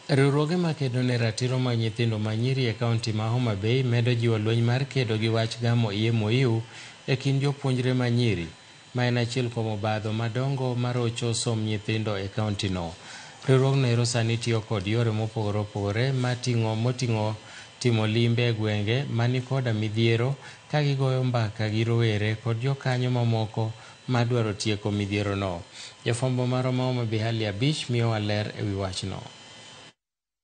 Riwruoge makedo ne ratiro mag nyithindo ma nyiri e kaunti ma Homa Bay medo jiwo lweny mar kedo gi wach gamo iye mohiu e kind jopuonjre ma nyiri, ma en achiel kuom obadho madongo marocho somb nyithindo e kaunti no. Riwruogno ero sani tiyo kod yore mopogore opogore moting'o timo limbe e gwenge mani koda midhiero ka gigoyo mbaka gi rowere kod jokanyo mamoko madwaro tieko midhiero no. Jafwambo marwa ma Homa Bay Hali Abich miyowa ler ewi wachno.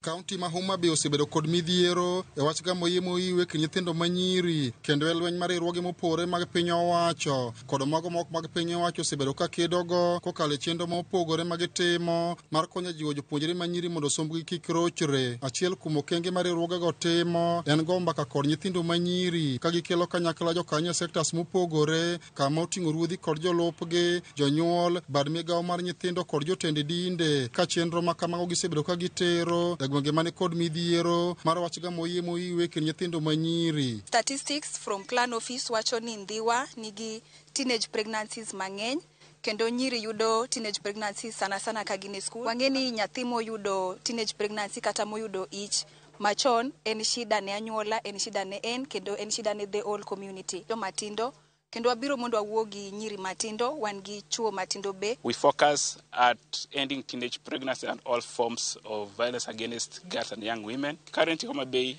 Kaunti ma Homa Bay osebedo kod midhiero e wach gamo iye mohiu e kind nyithindo manyiri kendo e lweny mar riwruoge mopogore mag piny owacho kod mago mok mag piny owacho osebedo ka kedogo kokalo e chenro mopogore ma gitimo mar konyo jiwo jopuonjre manyiri mondo sombgi kik rochre. Achiel kuom okenge ma riwruogego timo en go mbaka kod nyithindo manyiri ka gikelo kanyakla jokanyo e sectors mopogore kama oting'o ruodhi kod jolupgi, jonyuol, bad migawo mar nyithindo kod jotend dinde ka chenro ma kamago gisebedo ka gitero e gwenge mani kod midhiero mar wach gamo iye mohiu e kind nyithindo manyiri. Statistics from Plan Office wacho ni Ndhiwa nigi teenage pregnancies mang'eny kendo nyiri yudo teenage pregnancies sana sana ka gin e skul. Wang'e ni nyathi moyudo teenage pregnancy kata moyudo ich machon en shida ne anyuola, en shida ne en kendo en shida ne the whole community. Joma tindo kendo wabiro mondo wawuo gi nyiri matindo, wan gi chuo matindo be. We focus at ending teenage pregnancy and all forms of violence against girls and young women. Currently, Homa Bay,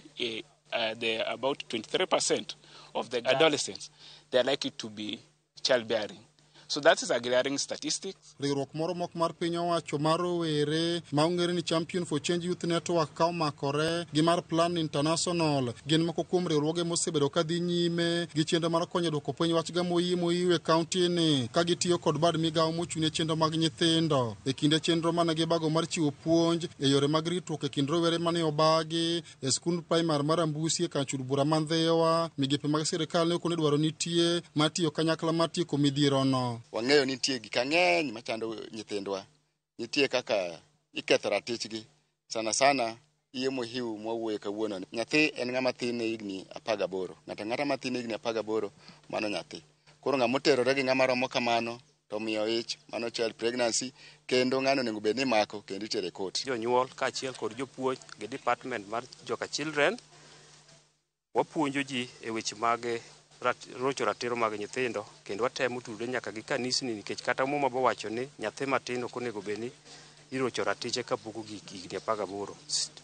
there are about 23% of the adolescents, they are likely to be childbearing. So that is a glaring statistic. Riwruok moro mok mar piny owacho mar rowere ma ong'ere ni Champion for Change Youth Network ka omakore gi mar Plan International gin moko kuom riwruoge mosebedo ka dhi nyime gi chenro mar konyo duoko piny wach gamo iye mohiu e kaunti ni ka gitiyo kod bad migawo mochung' ne chenro mag nyithindo. E kinde chenro mane gibago mar chiwo puonj e yore mag ritruok e kind rowere mane obagi e skund primar mar Ambusi e kar chud bura ma Ndhiwa, migepe mag sirikal ne okone dwaro nitie mar tiyo kanyakla mar tieko midhiero no. Wang'eyo nitie gik mang'eny machando nyithindwa. Nitie kaka iketho ratichgi. Sana sana iye mohiu mwawuoye kawuono ni. Nyathi en ng'ama thin ne higni 18. Ng'ato ang'ata mathin ne higni 18 mano nyathi. Koro ng'ama oterore gi ng'ama romo kamano to miyo ich mano child pregnancy kendo ng'ano onego bed ni imako kendo itere e court. Jonyuol kaachiel kod jopuonj gi department mar Joka Children wapuonjo ji e weche mag rocho ratiro mag nyithindo kendo watemo tudore nyaka gi kanisni nikech kata Muma bowacho ni nyathi matin ok onego bed ni irocho ratiche kapok ogik higni 18.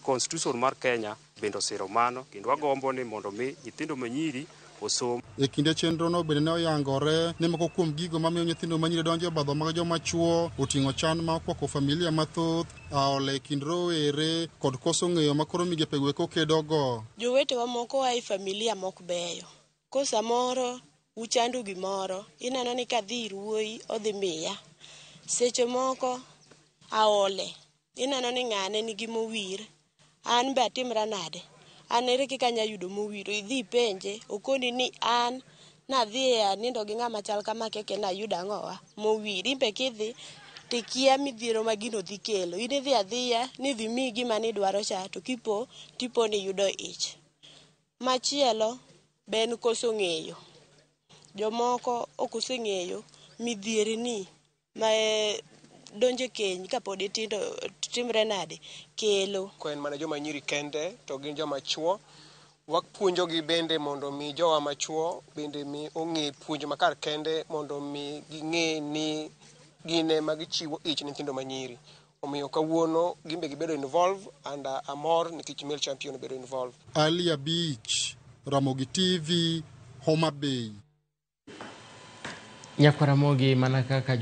Constitution mar Kenya bende osiro mano kendo wagombo ni mondo mi nyithindo manyiri osom. E kinde chenrono bende ne oyangore ni moko kuom gigo mamiyo nyithindo manyiri donjo e obadho mag joma chuo oting'o chan ma okwako familia mathoth, aola e kind rowere kod koso ng'eyo ma koro migepe go eko kedogo. Jowetewa moko a e familia mok beyo. Ko samoro uchando gimoro, ineno ni kadhi ir wuoyi odhi miya. Seche moko aole, ineno ni ng'ane nigi mowir, an be atimra nade? An ere kaka anya yudo mowir? Idhi ipenje, okoni ni an nadhi anindo gi ng'ama chal kama keke nayudo ang'owa mowir. In be kidhi tikia midhiero ma gino dhi kelo. In idhi adhiya ni idhi miyi gima nidwaro cha to kipo tipo ni iyudo ich. Machielo be en koso ng'eyo. Jomoko ok oseng'eyo midhierni ma donjo e keny kapod itindo timre nade kelo. Ko en mana joma nyiri kende to gin joma chuo. Wapuonjogi bende mondo mi jowa machuo bende mi ong'e puonj makar kende mondo mi ging'e ni gin ema gichiwo ich ne nyithindo manyiri. Omiyo kawuono gin be gibedo involve and amor nikech male champion obedo involve. Ali Abich, Ramogi TV, Homa Bay. Nyakwar Ramogi mana kaka